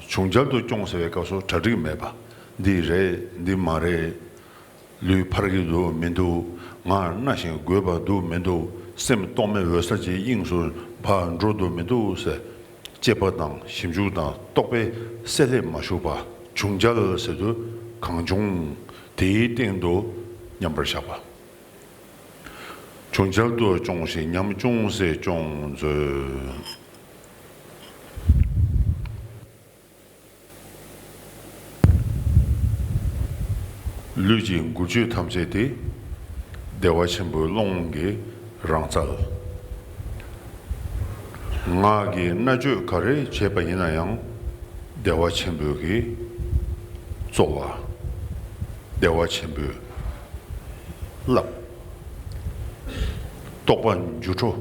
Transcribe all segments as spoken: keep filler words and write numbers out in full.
བྱུང་རྒྱལ་དུ་སྐྱོང་ཟེར་བའི་སྐབས་སུ་གྲ་སྒྲིག་མེད་པ། འདི་རེད་འདི་མ་རེད། ལུས་འཕར་གྱི་འདུག་མི་འདུག་ང་གནའ་ཞིང་རྒོད་པ་འདུག་མི་འདུག་སེམས་རྟོག་མེད་འོད་གསལ་གྱི་དབྱིངས་སུ་ཕར་འགྲོ་འདུག་མི་འདུག་ཟེར། དཔྱད་པ་དང་ཞིབ་འཇུག་དང་རྟོག་པའི་བསྲེ་ལྷད་མ་ཞུགས་པ། བྱུང་རྒྱལ་ཟེར་དུས་གང་བྱུང་དེའི་སྟེང་དུ་མཉམ་པར་བཞག་པ། བྱུང་རྒྱལ་དུ་སྐྱོང་ཞིང་ཉམ་ཆུང་ཟད་སྐྱོང་མཛོད། ལུས་ཀྱི་འགུལ་སྐྱོད་ཐམས་ཅད་དེ་བདེ་བ་ཆེན་པོའི་ཀློང་གི་རང་རྩལ། ངག་གི་སྨྲ་བརྗོད་ག་རེ་བྱས་པ་ཡིན་ན་ཡང་བདེ་བ་ཆེན་པོའི་གི་རྩོལ་བ། བདེ་བ་ཆེན་པོའི་རླབས། རྟོག་པ་འགྱུ་འཕྲོ་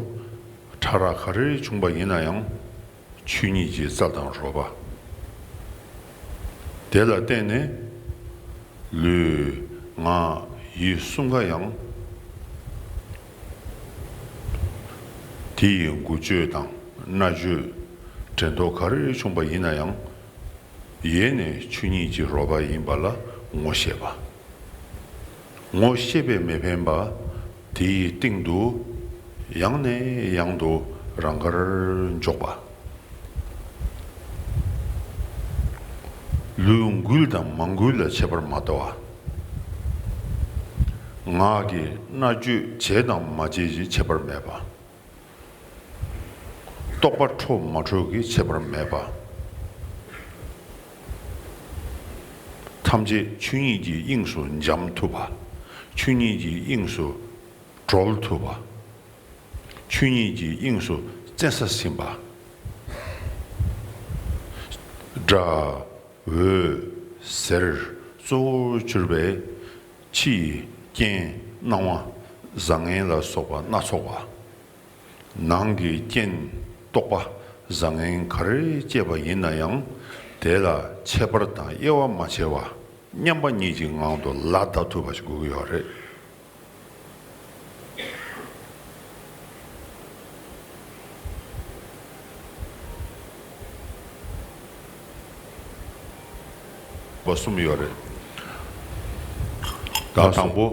ཕྲ་རགས་ག་རེ་བྱུང་པ་ཡིན་ན་ཡང་། ཆོས་ཉིད་ཀྱི་རྩལ་དང་རོལ་པ། དེ་ལ་བརྟེན་ནས་ལུས་ངག་ཡིད་གསུམ་ཀ་ཡང་དེ་ཡི་འགུལ་སྐྱོད་དང་སྨྲ་བརྗོད་དྲན་རྟོག་ག་རེ་བྱུང་པ་ཡིན་ན་ཡང་ཡེ་ནས་ཆོས་ཉིད་ཀྱི་རོལ་པ་ཡིན་པ་ལ་ངོ་ཤེས་པ། ངོ་ཤེས་པས་མི་ཕན་པ། དེའི་སྟེང་དུ་ཡང་ནས་ཡང་དུ་རང་དགར་འཇོག་པ། ལུས་འགུལ་དང་མ་འགུལ་ལ་ཁྱད་པར་མ་ལྟ་བ། ངག་གི་སྨྲ་བརྗོད་བྱས་དང་མ་བྱས་ཀྱི་ཁྱད་པར་མེད་པ། རྟོག་པ་འཕྲོ་མ་འཕྲོ་གི་ཁྱད་པར་མེད་པ། ཐམས་ཅད་ཆོས་ཉིད་ཀྱི་དབྱིངས་སུ་འབྱམས་ཐུབ་པ། ཆོས་ཉིད་ཀྱི་དབྱིངས་སུ་གྲོལ་ཐུབ་པ། ཆོས་ཉིད་ཀྱི་དབྱིངས་སུ་བཙན་ས་ཟིན་པ། སྒྲ། འོད། ཟེར། གཙོ་བོར་གྱུར་པའི་ཕྱི་ཡི་རྐྱེན་སྣང་བ་བཟང་ངན་ལ་སོགས་པ་སྣ་ཚོགས་པ། ནང་གི་རྐྱེན་རྟོག་པ་བཟང་ངན་ག་རེ་སྐྱེས་པ་ཡིན་ན་ཡང་དེ་ལ་ཁྱད་པར་དང་དབྱེ་བ་མ་ཕྱེ་བ་མཉམ་པ་ཉིད་ཀྱི་ངང་དུ་ལ་བཟླ་ཐུབ་པ་ཞིག་དགོས་ཀྱི་ཡོད་རེད། པ་གསུམ་ཡོད་རེད། ད་དང་པོ།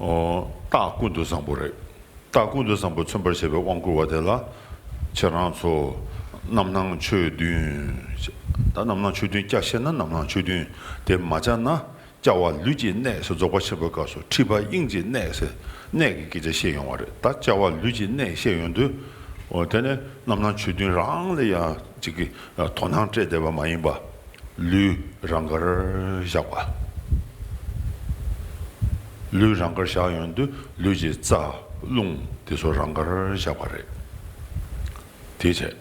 ཨོ། རྟགས་ཀུན་ཏུ་བཟང་པོ་རེད། རྟགས་ཀུན་ཏུ་བཟང་པོ་མཚོན་པར་བྱེད་པའི་དབང་བསྐུར་བ་དེ་ལ་ཁྱེད་རང་ཚོ་རྣམ་སྣང་ཆོས་བདུན། ད་རྣམ་སྣང་ཆོས་བདུན་བསྐྱར་བཤད་ན་རྣམ་སྣང་ཆོས་བདུན་དེ་མ་བསྐྱར་ན། བསྐྱར་བ་ལུས་ཀྱི་གནད་ཟེར་རྫོགས་པ་ཆེན་པོའི་སྐབས་སུ་མཁྲིས་པ་དབྱིངས་ཀྱི་གནད་ཟེར་གནད་ཀྱི་སྐད་ཆ་བཤད་ཡོང་བ་རེད། ད་བསྐྱར་བ་ལུས་ཀྱི་གནད་བཤད་ཡོང་དུས། འོ་དེ་ནས་རྣམ་སྣང་ཆོས་བདུན་རང་ལ་ཡང་ཅིག་གི་དོ་སྣང་སྤྲད་བསྡད་པ་མ་ཡིན་པ། ལུས་རང་དགར་བཞག་པ། ལུས་རང་དགར་བཞག་ཡོང་དུས་ལུས་ཀྱི་རྩ་རླུང་དེ་ཚོ་རང་དགར་བཞག་པ་རེད། དེ་བྱས།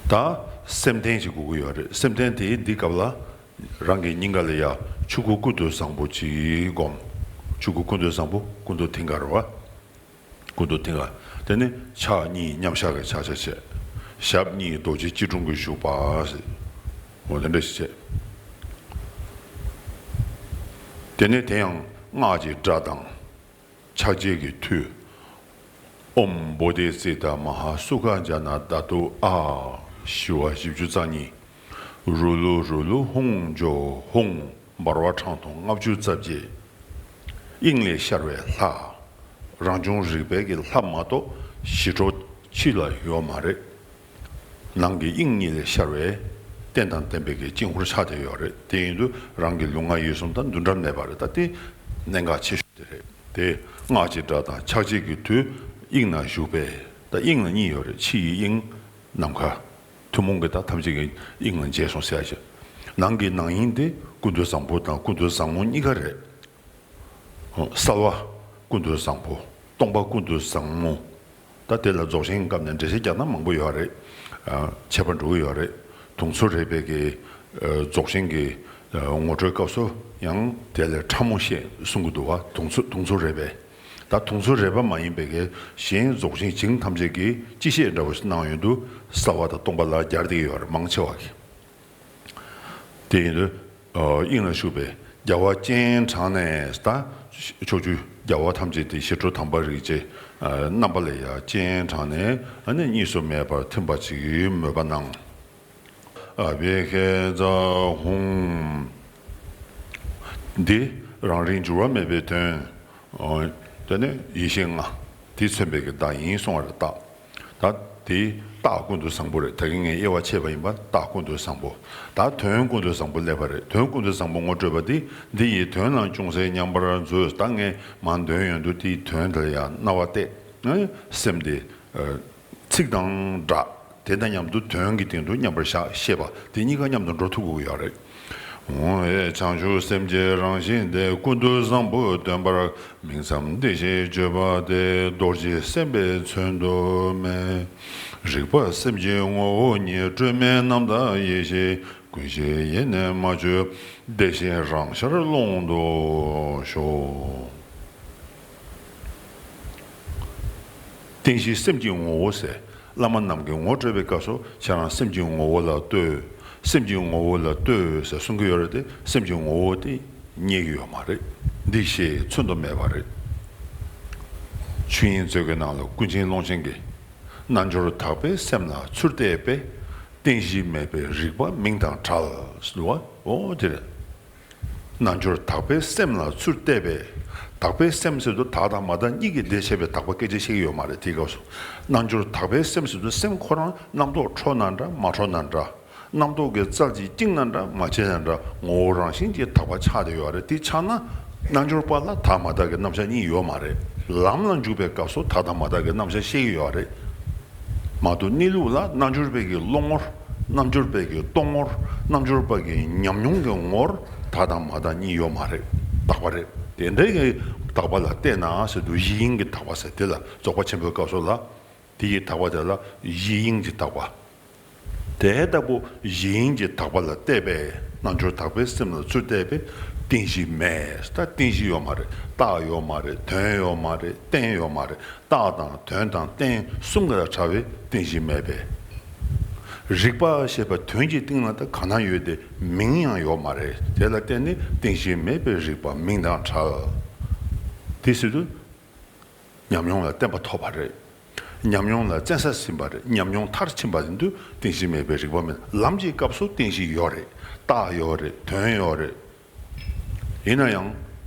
ད་སེམས་རྟེན་ཅིག་དགོས་ཀྱི་ཡོད་རེད། སེམས་རྟེན་དེ་འདི་སྐབས་ལ་རང་གི་སྙིང་ག་ལ་ཡ་ཆོས་སྐུ་ཀུན་ཏུ་བཟང་པོ་ཅིག་བསྒོམ། ཆོས་སྐུ་ཀུན་ཏུ་བཟང་པོ་ཀུན་ཏུ་མཐིང་ག་རེད་བ། ཀུན་ཏུ་མཐིང་ག། དེ་ནས་ཕྱག་གཉིས་མཉམ་བཞག་གི་ཕྱག་རྒྱ་བྱས། ཞབས་གཉིས་རྡོ་རྗེ་སྐྱིལ་ཀྲུང་གིས་བཞུགས་པ་ཟེར། འོ་དེ་འདྲ་ཞིག་བྱས། དེ་ནས་དེ་ཡང་སྔགས་ཀྱི་སྒྲ་དང་། ཕྱག་རྒྱའི་གི་མཐུས། ཨོཾ་བོ་དྷི་ཙིཏྟ་མ་ཧཱ་སུ་ཁ་ཛྙཱ་ན་དྷཱ་ཏུ་ཨཱཿ། ཞི་བ་བཞི་བཅུ་རྩ་གཉིས། རུ་ལུ་རུ་ལུ་ཧཱུྃ་ཇོ་ཧཱུྃ། འབར་བ་ཁྲག་འཐུང་ལྔ་བཅུ་རྩ་བརྒྱད། དབྱིངས་ལས་ཤར་བའི་ལྷ། རང་བྱུང་རིག་པའི་གི་ལྷ་མ་གཏོགས་ཞི་ཁྲོ་ཕྱི་ལ་ཡོད་མ་རེད། ནང་གི་དབྱིངས་ཉིད་ལས་ཤར་བའི་རྟེན་དང་བརྟེན་པའི་གི་དཀྱིལ་འཁོར་ཆགས་བསྡད་ཡོད་རེད། དེ་ཡིན་དུས་རང་གི་ལུས་ངག་ཡིད་གསུམ་དང་འདུ་འབྲལ་མེད་པ་རེད། ད་དེ་གནད་འགག་ཆེ་ཤོས་དེ་རེད། དེ་སྔགས་ཀྱི་སྒྲ་དང་ཕྱག་རྒྱའི་གི་མཐུས་དབྱིངས་ན་བཞུགས་པས། ད་དབྱིངས་ལ་གཉིས་ཡོད་རེད། ཕྱི་ཡི་དབྱིངས་ནམ་མཁའ། ཐུན་མོང་གི་ད་ཐམས་ཅད་ཀྱི་དབྱིངས་ལ་མཇལ་སོང་ཟེར་ཡ་ཞིག་ནང་གི་ནང་དབྱིངས་དེ་ཀུན་ཏུ་བཟང་པོ་དང་ཀུན་ཏུ་བཟང་མོ་གཉིས་ཀ་རེད། གསལ་བ་ཀུན་ཏུ་བཟང་པོ། སྟོང་པ་ཀུན་ཏུ་བཟང་མོ། ད་དེ་ལ་རྫོགས་ཆེན་སྐབས་ནས་འགྲེལ་བཤད་རྒྱག་ན་མང་པོ་ཡོད་རེད། ཨ། ཁྱད་པར་འགྲོ་གི་ཡོད་རེད། དུང་མཚོ་རས་པའི་གི། ཨ། རྫོགས་ཆེན་གྱི། ཨ། ངོ་སྤྲོད་སྐབས་སུ་ཡང་དེ་ལས་ཕྲ་མོ་བཤད་གསུང་གི་འདུག་བ། དུང་མཚོ་དུང་མཚོ་རས་པས། ད་དུང་མཚོ་རས་པ་མ་ཡིན་པའི་གི་གཞན་རྫོགས་ཆེན་བྱིངས་ཐམས་ཅད་ཀྱིས་སྤྱི་བཤད་འདྲ་བོ་ཞིག་གནང་ཡོང་དུས་གསལ་བ་དང་སྟོང་པ་ལ་སྦྱར་བསྡད་ཀྱི་ཡོད་རེད། མང་ཆེ་བ་གིས། དེ་ཡིན་དུས། ཨ། དབྱིངས་ལ་བཞུགས་པའི་རྒྱལ་བ་སྤྱན་དྲངས་ནས། ད་ཕྱོགས་བཅུའི་རྒྱལ་བ་ཐམས་ཅད་དེ་ཞི་ཁྲོ་དམ་པ་རིགས་ཀྱི། ཨ། རྣམ་པ་ལ་ཡ་སྤྱན་དྲངས་ནས། ཨ་ནི་གཉིས་སུ་མེད་པར་ཐིམ་པ་ཅིག་མོས་པ་གནང་། ཨ་བྷི་ཧེ་ཛ་ཧུང་། འདི་རང་རིག་འགྱུར་བ་མེད་པའི་དོན། ཨོ། དེ་ནི་ཡེ་ཤེས་ལྔ། དེས་མཚོན་པའི་གི་བརྡ་ཡིན་གསུང་བ་རེད། རྟགས། ད་དེ་རྟགས་ཀུན་ཏུ་བཟང་པོ་རེད། ད་གིན་ངས་དབྱེ་བ་ཕྱེས་པ་ཡིན་པ། རྟགས་ཀུན་ཏུ་བཟང་པོ། ད་དོན་ཀུན་ཏུ་བཟང་པོ་སླེབས་པ་རེད། དོན་ཀུན་ཏུ་བཟང་པོ་ངོ་སྤྲོད་པ་འདི། འདི་ཡི་དོན་ལ་ཅུང་ཟད་མཉམ་པར་མཛོད། ད་ངས་མར་འདོན་ཡོང་དུས་དེའི་དོན་དེ་ལ་ཡང་རྣ་བ་གཏད། སེམས་དེ། ཚིག་དང་སྒྲ། དེ་དང་མཉམ་དུ་དོན་གྱི་སྟེང་དུ་མཉམ་པར་བཞག་ཤེས་པ། དེ་གཉིས་ཀ་མཉམ་དུ་འགྲོ་ཐུབ་དགོས་ཀྱི་ཡོད་རེད། འོ་ཨེ། བྱང་ཆུབ་སེམས་ཀྱི་རང་བཞིན་དེ། ཀུན་ཏུ་བཟང་པོ་སྟོན་པར་མིང་ཙམ་འདི་ཞེས་བརྗོད་པ་སྟེ། རྡོ་རྗེ་སེམས་དཔའི་མཚོན་དུ་མེད། རིག་པ་སེམས་ཀྱི་ངོ་བོ་ཉིད། སྤྲོས་མེད་རྣམ་དག་ཡེ་ཤེས། ཀུན་གཞི་ཡེ་ནས་མ་བཅོས། བདེ་གཤེགས་རང་ཤར་ཀློང་དུ་ཞོག། བསྟན་བཤིག་སེམས་ཀྱི་ངོ་བོ་ཟེར། བླ་མ་རྣམས་ཀྱིས་ངོ་སྤྲོད་པའི་སྐབས་སུ། ཁྱེད་རང་སེམས་ཀྱི་ངོ་བོ་ལ་ལྟོས། སེམས་ཀྱི་ངོ་བོ་ལ་ལྟོས་ཟེར་གསུང་གི་ཡོད་རེད་དེ། སེམས་ཀྱི་ངོ་བོ་དེ་རྙེད་ཀྱི་ཡོད་མ་རེད། འདི་ཞེས་མཚོན་དུ་མེད་པ་རེད། ཆོས་དབྱིངས་མཛོད་ཀྱི་ནང་ལ་ཀུན་མཁྱེན་ཀློང་ཆེན་གྱིས། རྣལ་འབྱོར་དག་པའི་སེམས་ལ་ཚུར་བལྟས་པས། རྟེན་གཞི་མེད་པའི་རིག་པ་མིང་དང་བྲལ། ཟེར་བ། འོ་དེ་རེད། རྣལ་འབྱོར་དག་པའི་སེམས་ལ་ཚུར་བལྟས་པས། དག་པའི་སེམས་ཟེར་དུས་དག་དང་མ་དག་གཉིས་ཀྱི་ཟླས་ཕྱེ་བའི་དག་པ་སྐད་ཆ་བཤད་ཀྱི་ཡོད་མ་རེད། དེའི་སྐབས་སུ། རྣལ་འབྱོར་དག་པའི་སེམས་ཟེར་དུས་སེམས་ཁོ་རང་རྣམ་རྟོག་འཕྲོ་ན་འདྲ་མ་འཕྲོ་ན་འདྲ། རྣམ་རྟོག་གི་རྩལ་གྱིས་བཅིངས་ན་འདྲ་མ་བཅིངས་ན་འདྲ། ངོ་བོ་རང་བཞིན་གྱིས་དག་པ་ཆགས་བསྡད་ཡོད་རེད། དེ་ཆགས་ན། རྣལ་འབྱོར་པ་ལ་དག་མ་དག་གི་རྣམ་གཞག་གཉིས་ཡོད་མ་རེད། ལམ་ལ་འཇུག་པའི་སྐབས་སུ་དག་དང་མ་དག་གི་རྣམ་གཞག་བཤད་ཀྱི་ཡོད་རེད། མ་གཏོགས་གནས་ལུགས་ལ་རྣལ་འབྱོར་པའི་གི་བློ་ངོར། རྣལ་འབྱོར་པའི་གི་རྟོག་ངོར། རྣལ་འབྱོར་པ་གི་ཉམས་མྱོང་གི་ངོར་དག་དང་མ་དག་གཉིས་ཡོད་མ་རེད། དག་པ་རེད། དེ་འདྲའི་གི་དག་པ་ལ་བལྟས་ན་ཟེར་དུས་གཞི་དབྱིངས་ཀྱི་དག་པ་ཟེར། དེ་ལ་རྫོགས་པ་ཆེན་པོའི་སྐབས་སུ་ལ། དེ་ཡི་དག་པ་དེ་ལ་གཞི་དབྱིངས་ཀྱི་དག་པ། དེ་ལྟ་བུ་གཞི་དབྱིངས་ཀྱི་དག་པ་ལ་བལྟས་པས། རྣལ་འབྱོར་དག་པའི་སེམས་ལ་ཚུར་བལྟས་པས། རྟེན་གཞི་མེད། ད་རྟེན་གཞི་ཡོད་མ་རེད། རྟགས་ཡོད་མ་རེད། དོན་ཡོད་མ་རེད། རྟེན་ཡོད་མ་རེད། རྟགས་དང་དོན་དང་རྟེན་གསུམ་ཀ་ལ་བྲལ་བའི་རྟེན་གཞི་མེད་པས། རིག་པ་ཞེས་པ་དོན་གྱི་སྟེང་ལ་ད་ག་ན་ཡོད་དེ། མིང་ཡང་ཡོད་མ་རེད། དེ་ལ་བརྟེན་ནས་རྟེན་གཞི་མེད་པའི་རིག་པ་མིང་དང་བྲལ། དེ་ཟེར་དུས། ཉམས་མྱོང་ལ་བརྟན་པ་ཐོབ་པ་རེད། ཉམས་མྱོང་ལ་བཙན་ས་ཟིན་པ་རེད། ཉམས་མྱོང་མཐར་ཕྱིན་པ་ཡིན་དུས་རྟེན་གཞི་མེད་པའི་རིག་པ་མེད། ལམ་གྱི་སྐབས་སུ་རྟེན་གཞི་ཡོད་རེད། རྟགས་ཡོད་རེད། དོན་ཡོད་རེད། ཡིན་ན་ཡང་།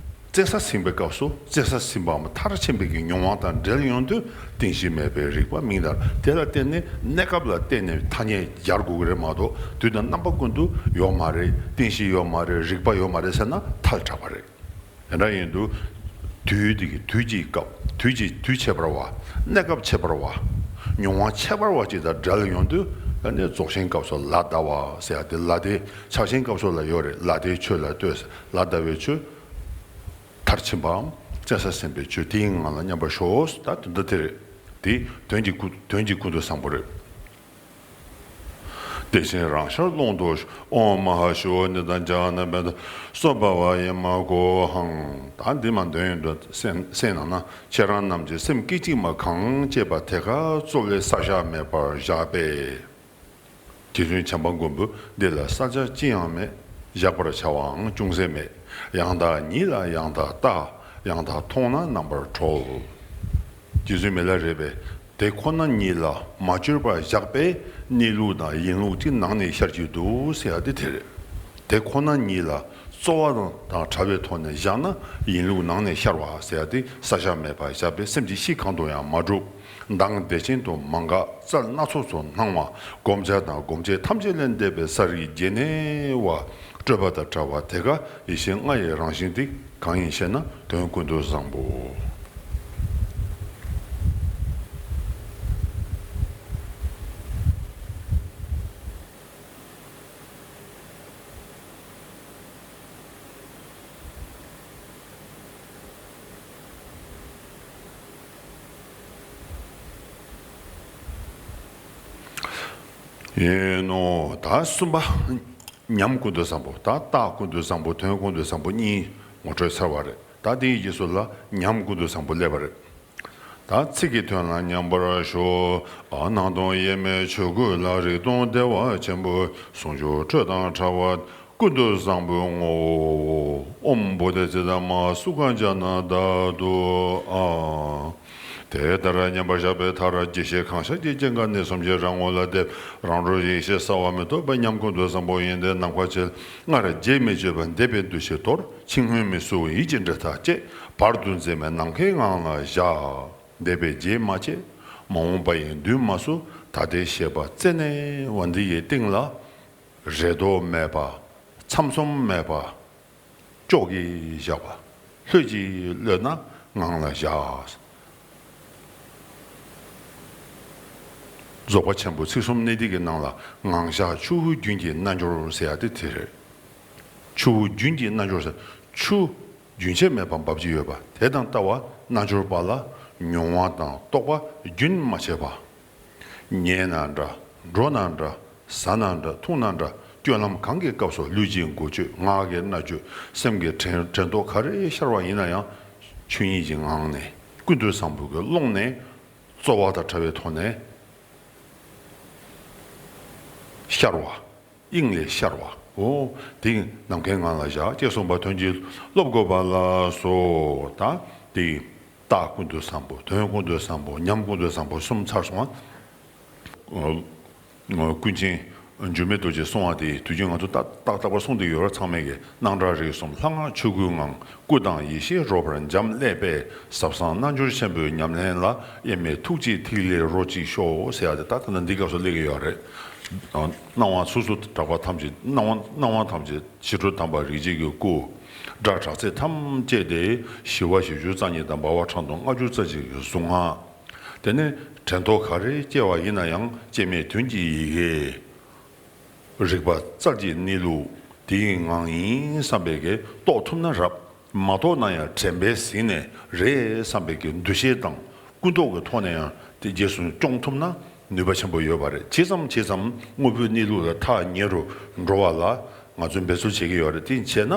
བཙན་ས་ཟིན་པའི་སྐབས་སུ་བཙན་ས་ཟིན་པའམ་མཐར་ཕྱིན་པའི་གི་མྱོང་བ་དང་འབྲེལ་ཡོང་དུས་རྟེན་གཞི་མེད་པའི་རིག་པ་མིང་དང་། དེ་ལ་བརྟེན་ནས་གནས་སྐབས་ལ་བརྟེན་ནས་ཐ་སྙད་སྦྱར་དགོས་ཀྱི་རེད་མ་གཏོགས། དུས་དང་རྣམ་པ་ཀུན་ཏུ་ཡོད་མ་རེད། རྟེན་གཞི་ཡོད་མ་རེད། རིག་པ་ཡོད་མ་རེད་ཟེར་ན་ཐལ་དྲགས་པ་རེད། དེ་འདྲ་ཡིན་དུས། དུས་དེ་གི་དུས་ཀྱི་སྐབས། དུས་ཀྱི་དུས་ཁྱད་པར་བ། གནས་སྐབས་ཁྱད་པར་བ། མྱོང་བ་ཁྱད་པར་བ་ཅིག་དང་འབྲེལ་ཡོང་དུས། ཨ་ནི་རྫོགས་ཆེན་སྐབས་སུ་ལ་ཟླ་བ་ཟེར་ཡ་དེ། ལ་དེ་ཕྱག་ཆེན་སྐབས་སུ་ལ་ཡོད་རེད། ལ་དེའི་ཆོས་ལ་ལྟོས་ཟེར། ལ་ཟླ་བའི་ཆོས། མཐར་ཕྱིན་པའམ་བཙན་ས་ཟིན་པའི་ཆོས་དེའི་ངང་ལ་མཉམ་པར་ཞོག། ད་དོན་དག་དེ་རེད། དེ་དོན་གྱི་ཀུན། དོན་གྱི་ཀུན་ཏུ་བཟང་པོ་རེད། བདེ་ཆེན་རང་ཤར་ཀློང་དུ་ཞོག། ཨོཾ་མ་ཧཱ་ཤྲཱི་ནི་དཱ་ཛྙཱ་ན་པཎྜི་ཏ་སྭ་བྷཱ་ཝ་ཡེ་མ་གོ་ཧཾ། ད་འདི་མ་འདོན་ཡོང་དུས་སེམས་སེམས་ནང་ན། ཁྱེད་རང་རྣམས་ཀྱི་སེམས་སྐད་ཅིག་མ་གང་སྐྱེས་པ་དེ་ཀ་གཙོ་བོའི་བསགས་བཞག་མེད་པར་བཞག་པས། རྗེ་བཙུན་བྱམས་པ་མགོན་པོས་འདི་ལ་བསགས་བཞག་ཅི་ཡང་མེད། བཞག་པར་བྱ་བའང་ཅུང་ཟད་མེད། ཡང་དག་ཉིད་ལ་ཡང་དག་བལྟ། ཡང་དག་མཐོང་ན་རྣམ་པར་གྲོལ། རྗེ་བཙུན་མི་ལ་རས་པས། དེ་ཁོ་ན་ཉིད་ལ་མ་བཅོས་པར་བཞག་པས་གནས་ལུགས་དང་ཡིན་ལུགས་ཀྱི་ནང་ནས་ཤར་གྱི་འདུག་ཟེར་ཡ་དེ་དེ་རེད། དེ་ཁོ་ན་ཉིད་ལ་རྩོལ་བ་དང་བྲལ་བའི་ཐོག་ནས་བཞག་ན་ཡིན་ལུགས་ནང་ནས་ཤར་བ་ཟེར་ཡ་དེ། བསགས་བཞག་མེད་པར་བཞག་པས་སེམས་ཀྱི་གཤིས་གང་དུ་ཡང་མ་གྲུབ། མདངས་བདེ་ཆེན་དུ་མ་འགགས། རྩལ་སྣ་ཚོགས་སུ་སྣང་བ། བསྒོམ་བྱ་དང་སྒོམ་བྱེད་ཐམས་ཅད་ལས་འདས་པའི་ས་རིག་རྗེན་ནེ་བ། སྤྲོས་པ་དང་བྲལ་བ་དེ་ཀ་ཡེ་ཤེས་ལྔ་ཡི་རང་བཞིན་དེ་གང་ཡིན་ཞེ་ན། དོན་ཀུན་ཏུ་བཟང་པོ། ཡིན་ནོ། ད་གསུམ་པ། ཉམས་ཀུན་ཏུ་བཟང་པོ། ད་རྟགས་ཀུན་ཏུ་བཟང་པོ། དོན་ཀུན་ཏུ་བཟང་པོ་གཉིས་ངོ་སྤྲོད་ཚར་བ་རེད། ད་དེའི་རྗེས་སུ་ལ་ཉམས་ཀུན་ཏུ་བཟང་པོ་སླེབས་པ་རེད། ད་ཚིག་གི་དོན་ལ་མཉམ་པར་ཞོག། ཨ། སྣང་སྟོང་དབྱེར་མེད་ཆོས་སྐུ་ལ། རིག་སྟོང་བདེ་བ་ཆེན་པོའི། ཟུང་འཇུག་སྤྲོས་དང་བྲལ་བ། ཀུན་ཏུ་བཟང་པོའི་ངོ་བོ། ཨོཾ་བོ་དྷི་ཙི་ཏ་མ་སུ་ཁ་ཛྙཱ་ན་དྷཱ་ཏུ། ཨ། དེ་ལྟར་མཉམ་པར་བཞག་པའི་མཐར། དགྱེས་ཤིང་གང་ཤར་གྱི་སྐྱེ་འགག་གནས་གསུམ་གྱི་རང་ངོ་ལ་བལྟས། རང་གྲོལ་ཡེ་ཤེས་གསལ་བ་མི་རྟོག་པའི་ཉམས་ཀུན་ཏུ་བཟང་པོ་ཡིན་ཏེ། ནམ་མཁའ་ཆེ་ལྔར་རྗེས་མི་གཅོད་པ་འདས་པའི་འདུ་ཤེས་དོར། ཕྱི་སྔོན་མི་སྲུ་ཡིད་ཀྱི་འབྲེལ་ཐག་བཅད། བར་དུ་འཛིན་མེད་ནམ་མཁའི་ངང་ལ་བཞག། འདས་པའི་རྗེས་མ་བཅད། མ་འོངས་པ་ཡི་མདུན་མ་སྲུ། ད་ལྟའི་ཤེས་པ་རྩད་ནས་བ། འདི་ཡི་སྟེང་ལ་རེ་དོགས་མེད་པ། ཚམ་ཚོམ་མེད་པ། ཅོག་གིས་བཞག་པ། ལྷོད་ཀྱིས་གློད་ན་ངང་ལ་བཞག། རྫོགས་པ་ཆེན་པོའི་ཚིག་གསུམ་གནད་བརྡེག་གི་ནང་ལ། ངང་བཞག་ཆུ་བོ་རྒྱུན་གྱི་རྣལ་འབྱོར་ཟེར་ཡ་དེ་དེ་རེད། ཆུ་བོ་རྒྱུན་གྱི་རྣལ་འབྱོར་ཟེར། ཆུ་རྒྱུན་ཆད་མེད་པར་འབབ་ཀྱི་ཡོད་པ་དེ་དང་ལྟ་བ་རྣལ་འབྱོར་པ་ལ། མྱོང་བ་དང་རྟོགས་པ་རྒྱུན་མ་ཆད་པ། ཉལ་ན་འདྲ། འགྲོ་ན་འདྲ། ཟ་ན་འདྲ། འཐུང་ན་འདྲ། སྤྱོད་ལམ་གང་གི་སྐབས་སུ་ལུས་ཀྱི་འགུལ་སྐྱོད། ངག་གི་སྨྲ་བརྗོད། སེམས་ཀྱི་དྲན་དྲན་རྟོག་ག་རེ་ཤར་བ་ཡིན་ན་ཡང་། ཆོས་ཉིད་ཀྱི་ངང་ནས་ཀུན་ཏུ་བཟང་པོ་གི་ཀློང་ནས་རྩོལ་བ་དང་བྲལ་བའི་ཐོག་ནས་ཤར་བ། དབྱིངས་ལས་ཤར་བ། འོ། དེ་ནམ་མཁའི་ངང་ལ་བཞག་ཅེས་གསུངས་པ་དོན་གྱིས་སློབ་དགོས་པ་ལགས་སོ། ད་དེ་རྟགས་ཀུན་ཏུ་བཟང་པོ། དོན་ཀུན་ཏུ་བཟང་པོ། ཉམས་ཀུན་ཏུ་བཟང་པོ་གསུམ་ཚར་སོང་ང་། ཀུན་མཁྱེན་འགྱུར་མེད་རྡོ་རྗེས་གསུངས་པ་དེ་དུས་རྒྱུན་ང་ཚོ་ཏག་ཏག་ཏག་པར་གསུངས་བསྡད་ཡོད་རེད། ཚང་མས་ཀྱི་སྣང་གྲགས་རིག་གསུམ་ལྷ་སྔགས་ཆོས་སྐུའི་ངང་། སྐུ་དང་ཡེ་ཤེས་རོལ་པར་འབྱམས་ཀླས་པས། ཟབ་གསང་རྣལ་འབྱོར་ཆེན་པོའི་ཉམས་ལེན་ལ། དབྱེར་མེད་ཐུགས་རྗེའི་ཐིག་ལེར་རོ་གཅིག་ཤོག་ཟེར་ཡ་དེ་ད་ལྟ་འདི་སྐབས་སུ་སླེབས་ཀྱི་ཡོད་རེད། སྣང་བ་སོ་སོ་གྲགས་པ་ཐམས་ཅད། སྣང་བ་སྣང་བ་ཐམས་ཅད་ཞི་ཁྲོ་དམ་པ་རིགས་བརྒྱད་ཀྱི་སྐུ། སྒྲ་གྲགས་ཚད་ཐམས་ཅད་དེ་ཞི་བ་བཞི་བཅུ་རྩ་གཉིས་དང་འབར་བ་ཁྲག་འཐུང་ལྔ་བཅུ་རྩ་གཅིག་གི་གཟུངས་སྔགས། དེ་ནས་དྲན་རྟོག་ག་རེ་སྐྱེ་བ་ཡིན་ན་ཡང་སྐྱེ་མེད་དོན་གྱི་ཡི་གེ། རིག་པ་རྩལ་གྱི་གནས་ལུགས་དེའི་ངང་ཡིན་བསམ་པའི་གི་རྟོགས་ཐུབ་ན་རབ། མ་རྟོགས་ན་ཡང་དྲན་པས་ཟིན་ནས་རེད་བསམ་པའི་གི་འདུ་ཤེས་དང་ཀུན་རྟོག་གི་ཐོག་ནས་ཡང་དེ་རྗེས་སུ་སྐྱོང་ཐུབ་ན་ནུས་པ་ཆེན་པོ་ཡོད་པ་རེད། ཇི་ཙམ་ཇི་ཙམ་དངོས་པོའི་གནས་ལུགས་ལ་ཐག་ཉེ་རུ་འགྲོ་བ་ལ་ང་ཚོས་འབད་རྩོལ་བྱེད་ཀྱི་ཡོད་རེད། དེ་བྱས་ན།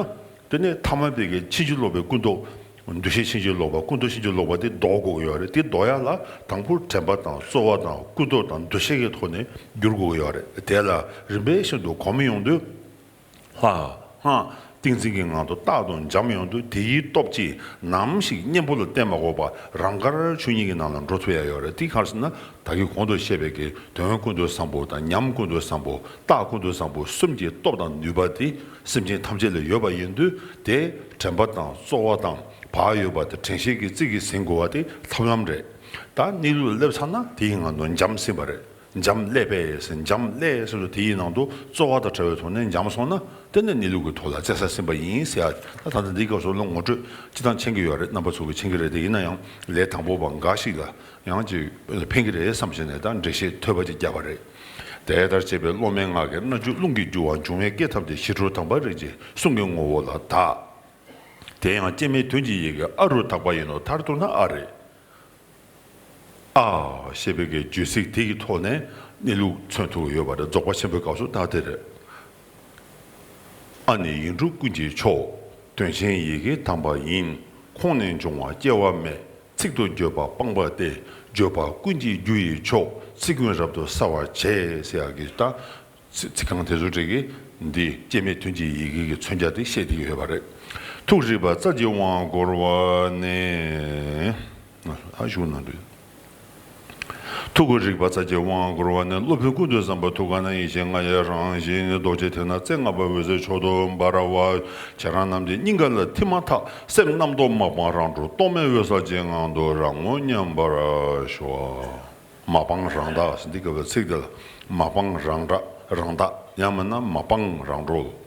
དེ་ནས་ཐ་མལ་པའི་གི་ཕྱིན་ཅི་ལོག་པའི་ཀུན་རྟོག་འདུ་ཤེས་ཕྱིན་ཅི་ལོག་པ། ཀུན་རྟོག་ཕྱིན་ཅི་ལོག་པ་དེ་ལྡོག་དགོས་ཀྱི་ཡོད་རེད། དེ་ལྡོག་ཡ་ལ་དང་པོར་དྲན་པ་དང་རྩོལ་བ་དང་ཀུན་རྟོག་དང་འདུ་ཤེས་ཀྱི་ཐོག་ནས་བསྒྱུར་དགོས་ཀྱི་ཡོད་རེད། དེ་ལ་རིམ་པས་བཞིན་དུ་གོམས་ཡོང་དུས། ལྷ་སྔགས་ཏིང་འཛིན་གྱི་ངང་དུ་རྟག་ཏུ་འབྱམས་ཡོང་དུས། དེའི་སྟོབས་ཀྱིས་ནམ་ཞིག་གཉེན་པོ་ལ་བརྟེན་མ་དགོས་པར་རང་དགར་ཆོས་ཉིད་ཀྱི་ནང་ལ་འགྲོ་ཐུབ་ཡ་ཡོད་རེད། དེ་ག་རེ་ཟེར་ན། ད་གིན་གོང་དུ་བཤད་པའི་གི་དོན་ཀུན་ཏུ་བཟང་པོ་དང་ཉམས་ཀུན་ཏུ་བཟང་པོ། རྟགས་ཀུན་ཏུ་བཟང་པོ་གསུམ་གྱི་སྟོབས་དང་ནུས་པ་དེ་སེམས་ཅན་ཐམས་ཅད་ལ་ཡོད་པ་ཡིན་དུས། དེ་དྲན་པ་དང་རྩོལ་བ་དང་བག་ཡོད་པ་དེ། དྲན་ཤེས་ཀྱི་རྩལ་གྱིས་ཟིན་དགོས་པ་དེ་ཐབས་ལམ་རེད། ད་གནས་ལུགས་ལ་སླེབས་ཚར་ན་དེའི་ངང་དུ་འབྱམས་ཟིན་པ་རེད། འབྱམས་ཀླས་པས་ཟེར། འབྱམས་ཀླས་ཟེར་དུས་དེའི་ནང་དུ་རྩོལ་བ་དང་བྲལ་བའི་ཐོག་ནས་འབྱམས་སོང་ན། དེ་ནི་གནས་ལུགས་ཀྱི་ཐོག་ལ་རྩལ་ས་ཟིན་པ་ཡིན་ཟེར་ཡ། ད་ད་ལྟ་འདིའི་སྐབས་སུ་ལ་ངོ་སྤྲོད་སྤྱི་བཏང་མཁྱེན་གྱི་ཡོད་རེད། རྣམ་པ་ཚོ་གིས་མཁྱེན་གྱི་རེད། དེ་ཡིན་ན་ཡང་ལས་དང་པོ་པ་འགའ་ཞིག་ལ་ཡང་ཅིག་ཕན་གྱི་རེད་བསམ་བྱས་ནས་ད་འགྲེལ་བཤད་ཐོལ་པ་ཅིག་བརྒྱབ་པ་རེད། དེ་ལྟར་བྱས་པས་སློབ་མའི་ངག་གི་རྣལ་འབྱོར་རླུང་གིས་རྒྱུ་བ་འབྱུང་བའི་སྐད་ཐབས་དེ་ཞི་ཁྲོ་དམ་པ་རིགས་ཀྱི་གསུང་གི་ངོ་བོ་ལ་དག། དེ་ཡང་སྐྱེ་མེད་དོན་གྱི་ཡི་གེ་ཨ་རུ་དག་པ་ཡིན་ནོ། མཐར་གཏུགས་ན་ཨ་རེ། ཨ་ཞེས་པའི་གི་བརྗོད་ཚིག་དེ་གི་ཐོག་ནས་གནས་ལུགས་མཚོན་ཐུབ་ཀྱི་ཡོད་པ་རེད། རྫོགས་པ་ཆེན་པོའི་སྐབས་སུ་ད་དེ་རེད། ཨ་ནི་ཡིག་འབྲུ་ཀུན་གྱི་མཆོག། དོན་ཆེན་ཡི་གེ་དམ་པ་ཡིན། ཁོང་ནས་འབྱུང་བ་སྐྱེ་བ་མེད། ཚིག་ཏུ་བརྗོད་པ་སྤངས་པ་སྟེ། བརྗོད་པ་ཀུན་གྱི་རྒྱུ་ཡི་མཆོག། ཚིག་ཀུན་རབ་ཏུ་གསལ་བར་བྱེད། ཟེར་ཡག་གི་ད། ཚིག་ཚིག་རྐང་དེ་ཚོ་འགྲིག་གི། འདི་སྐྱེ་མེད་དོན་གྱི་ཡི་གེ་གི་མཚོན་བྱ་དེ་བཤད་དེ་ཡོད་པ་རེད། ཐུགས་རིག་པ་རྩལ་གྱི་དབང་བསྐུར་བ་ནི། ཨ་ཞུ་ན་འདུག་ཐུགས་རིག་པ་རྩལ་གྱི་དབང་བསྐུར་བ་ནི། སློབ་དཔོན་ཀུན་ཏུ་བཟང་པོ་ཐུགས་ཀ་ན་ཡེ་ཤེས་ལྔ་ཡི་རང་བཞིན་རྡོ་རྗེ་ཐེག་ན་རྩེ་ལྔ་པ་འོད་ཟེར་མཆོག་ཏུ་འབར་བ། ཁྱེད་རང་རྣམས་ཀྱི་སྙིང་ག་ལ་ཐིམ་མ་ཐག་སེམས་རྣམ་རྟོག་མ་སྤངས་རང་གྲོལ་རྟོག་མེད་འོད་གསལ་གྱི་ངང་དུ་རང་ངོ་མཉམ་པར་ཞོག། མ་སྤངས་རང་དག་ཟེར། འདི་སྐབས་ཚིག་འདི་ལ་མ་སྤངས་རང་དག་རང་དག་ཡང་མིན་ན་མ་སྤངས་རང་གྲོལ།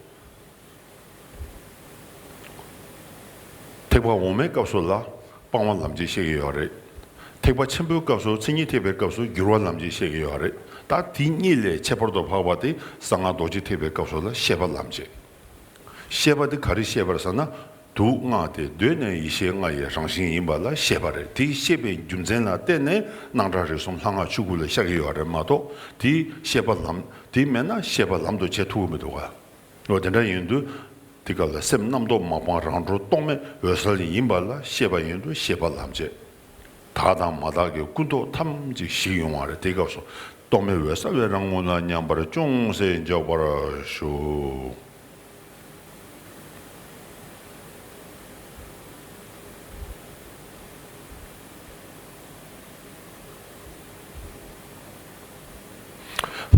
ཐེག་པ་འོག་མའི་སྐབས་སུ་ལ་སྤང་བ་ལམ་བྱེད་བཤད་ཀྱི་ཡོད་རེད། ཐེག་པ་ཆེན་པོའི་སྐབས་སུ་མཚན་ཉིད་ཐེག་པའི་སྐབས་སུ་སྒྱུར་བ་ལམ་བྱེད་བཤད་ཀྱི་ཡོད་རེད། ད་དེ་གཉིས་ལས་ཁྱད་པར་དུ་འཕགས་པ་དེ་གསང་སྔགས་རྡོ་རྗེ་ཐེག་པའི་སྐབས་སུ་ལ་ཤེས་པ་ལམ་བྱེད། ཤེས་པ་དེ་ག་རེ་ཤེས་པར་ཟེར་ན། དུག་ལྔ་སྟེ་གདོད་ནས་ཡེ་ཤེས་ལྔ་ཡི་རང་བཞིན་ཡིན་པ་ལ་ཤེས་པ་རེད། དེ་ཤེས་པའི་རྒྱུ་མཚན་ལ་བརྟེན་ནས་སྣང་གྲགས་རིག་གསུམ་ལྷ་སྔགས་ཆོས་སྐུ་ལ་ཤར་གྱི་ཡོད་རེད་མ་གཏོགས། དེ་ཤེས་པ་ལམ། དེ་མེད་ན་ཤེས་པ་ལམ་དུ་བྱེད་ཐུབ་ཀྱི་མི་འདུག་ག་འོ་དེ་འདྲ་ཡིན་དུས། དེ་སྐབས་ལ་སེམས་རྣམ་རྟོག་མ་སྤངས་རང་གྲོལ་རྟོག་མེད་འོད་གསལ་ཡིན་པ་ལ་ཤེས་པ་ཡིན་དུས་ཤེས་པ་ལམ་བྱེད། དག་དང་མ་དག་གི་ཀུན་རྟོག་ཐམས་ཅད་ཞིག་ཡོང་བ་རེད། དེ་སྐབས་སུ་རྟོག་མེད་འོད་གསལ་བའི་རང་ངོ་ལ་མཉམ་པར་ཅུང་ཟད་འཇོག་པར་ཞུ།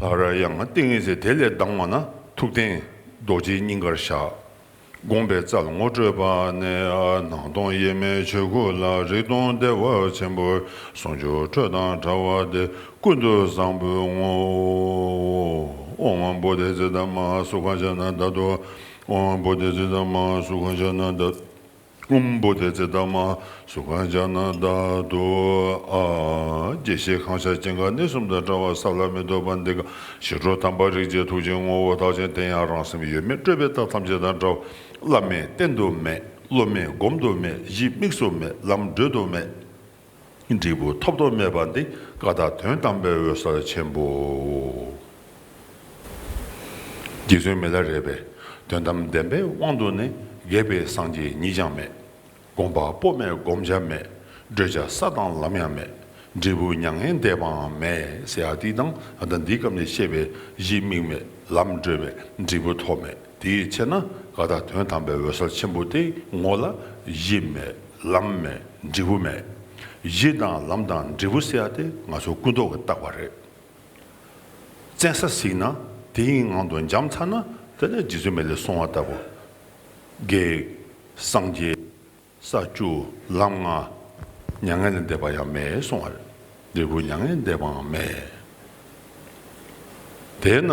སླར་ཡང་ཏིང་ངེ་འཛིན་དེ་ལས་ལྡང་བ་ན་ཐུགས་རྟེན་རྡོ་རྗེ་སྙིང་གར་བཞག་དགོངས་པའི་རྩལ་ངོ་སྤྲོད་པ་ནི། སྣང་སྟོང་དབྱེར་མེད་ཆོས་སྐུ་ལ། རིག་སྟོང་བདེ་བ་ཆེན་པོ། ཟུང་འཇུག་འཕྲོས་དང་བྲལ་བ་སྟེ། ཀུན་ཏུ་བཟང་པོའི་ངོ་བོ། ཨོཾ་བོ་དྷི་ཙིཏྟ་མ་ཧཱ་སུ་ཁཾ་ཛྙཱ་ན་དྷཱ་ཏུ། ཨོཾ་བོ་དྷི་ཙིཏྟ་མ་ཧཱ་སུ་ཁཾ་ཛྙཱ་ན་དྷཱ། ཨོཾ་བོ་དྷི་ཙིཏྟ་མ་ཧཱ་སུ་ཁཾ་ཛྙཱ་ན་དྷཱ་ཏུ། ཨ། དགྱེས་བཞིན་གང་ཤར་སྐྱེ་འགག་གནས་གསུམ་དང་བྲལ་བ། ས་ལ་མི་ལྡོག་པ་འདི་ཀ་ཞི་ཁྲོ་དམ་པ་རིགས་ཀྱི་ཐུགས་ཀྱི་ངོ་བོ་རྟག་ཅིང་དེ་ཡང་རང་སེམས་ཡོད་མེད་སྤྲོས་པའི་རྟགས་ཐམས་ཅད་དང་བྲལ་བ། བླ་མེད་བསྟེན་དུ་མེད། སློབ་མེད་སྒོམ་དུ་མེད། གཞི་དམིགས་སུ་མེད། ལམ་བགྲོད་དུ་མེད། འབྲས་བུ་ཐོབ་ཏུ་མེད་པ་འདི་ཀ་དག་དོན་དམ་པའི་འོད་གསལ་ཆེན་པོའོ། རྗེ་བཙུན་མི་ལ་རས་པས་དོན་དམ་བདེན་པའི་དབང་དུ་ནི། རྒྱས་པའི་སངས་རྒྱས་ཉིད་ཀྱང་མེད། དགོངས་པ་སྤོབས་མེད་སྒོམ་བྱ་མེད། བགྲོད་བྱ་ས་དང་ལམ་ཡང་མེད། འབྲས་བུ་མྱ་ངན་འདས་པའང་མེད་ཟེར་ཡ་དེ་དང་ད་ལྟ་འདིའི་སྐབས་ནས་བཤད་པའི་གཞི་དམིགས་མེད། ལམ་བགྲོད་མེད། འབྲས་བུ་ཐོབ་མེད། དེའི་ཕྱིར་ན་ཀ་དག་དོན་དམ་པའི་འོད་གསལ་ཆེན་པོ་དེ་ངོ་ལ་གཞི་མེད། ལམ་མེད། འབྲས་བུ་མེད། གཞི་དང་ལམ་དང་འབྲས་བུ་ཟེར་ཡ་དེ་ང་ཚོ་ཀུན་རྟོག་གིས་བཏགས་པ་རེད། བཙན་ས་ཟིན་ན་དེའི་ངང་དུ་འབྱམས་ཚར་ན་དེ་ནས་རྗེ་བཙུན་མི་ལས་གསུངས་པ་ལྟ་བུ། བགེགས། སངས་རྒྱས། ས་བཅུ། ལམ་ལྔ། མྱ་ངན་ལས་འདས་པ་ཡང་མེད་གསུངས་པ་རེད། འབྲས་བུ་མྱ་ངན་འདས་པའང་མེད། དེ་རྣམས་